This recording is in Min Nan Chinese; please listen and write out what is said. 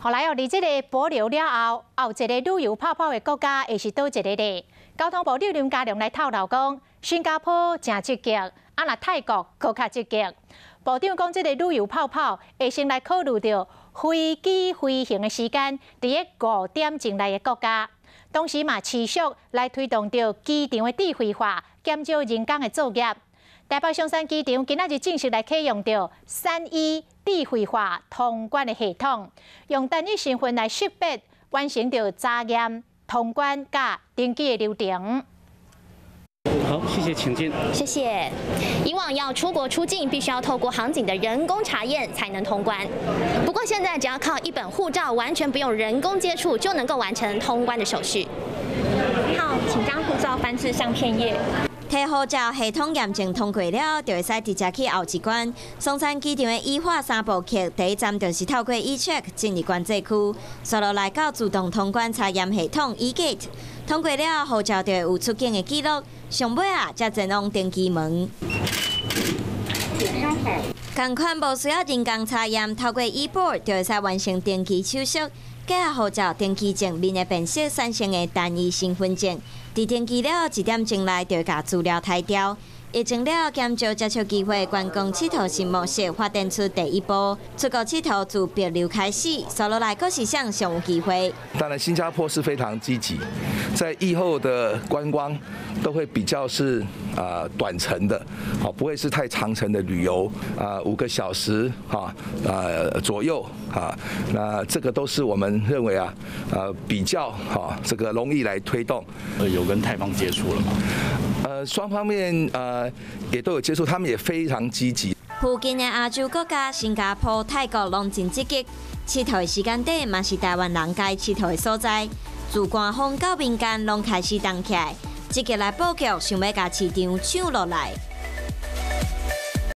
後來哦，佇這個帛琉了後，後一个旅遊泡泡的國家會是佗一个咧？交通部長林佳龍來透露講，新加坡誠積極，啊若泰國閣較積極。部長講，這個旅遊泡泡會先來考慮著飛機飛行的時間，佇個5點鐘內的國家。同時嘛，持續來推動著機場的智慧化，減少人工的作業。台北松山機場今仔日正式來啟用著3E 智慧化通關的系統，用單一身份來識別，完成著查驗、通關佮登機的流程。好，謝謝，請進。謝謝。以往要出國出境，必須要透過航警的人工查驗才能通關。不過現在只要靠一本護照，完全不用人工接觸，就能夠完成通關的手續。你好，請將護照翻至相片頁。提護照系統驗證通過了，就會使直接去後一關。松山機場的E化三部曲，第一站就是透過 E-Check 進入關稅區，紲落來到自動通關查驗系統 E-Gate，通過了護照就會有出境的記錄。上尾啊，才前往登機門。仝款無需要人工查驗，透過 E-Board 就會使完成登機手續。結合護照、登機證面的辨識產生的單一身份證，佇登機了1點鐘內就會共資料刣掉。疫情了減少接觸機會，觀光𨑨迌新模式發展出第一步。出國𨑨迌自帛琉開始，紲落來閣是啥上有機會。當然，新加坡是非常積極，在疫後的觀光都會比較是短程的，好，不會是太長程的旅遊，啊5個小時哈左右啊，那這個都是我們認為啊，比較哈這個容易來推動。有跟泰方接觸了嗎？雙方面也都有接觸，他們也非常積極。附近的亞洲國家，新加坡、泰國攏真積極，𨑨迌的時間點嘛是台灣人該𨑨迌的所在。自官方到民間攏開始動起來，積極來布局，想欲共市場搶落來。